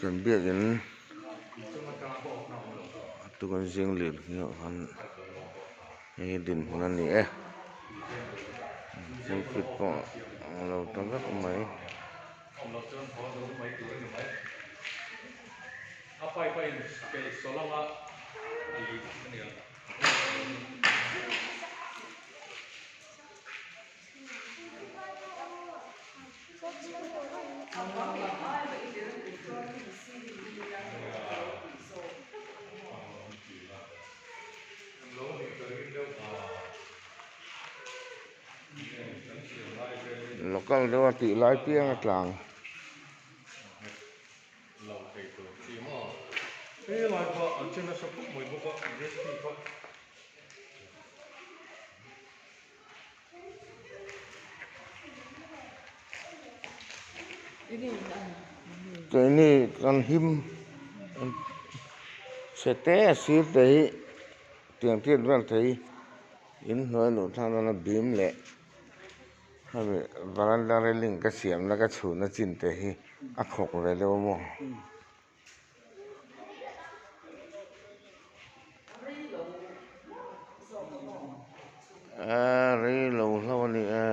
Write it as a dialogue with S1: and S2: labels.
S1: Kan biakin tukan zing lir hi ah khan hei hi dinhmun a ni e pulpit pawh a lo ta vek mai. Local deuh a tih lai piang a tlang. Keini kan him chhe te a sir te hi tiang tiat vel thei inhnuai luh thlak nana bim leh hemi varanda railing ka siamna ka chhuhna chin te hi a khawk ve deuh a maw. Aaa rei lo hlauh a ni e.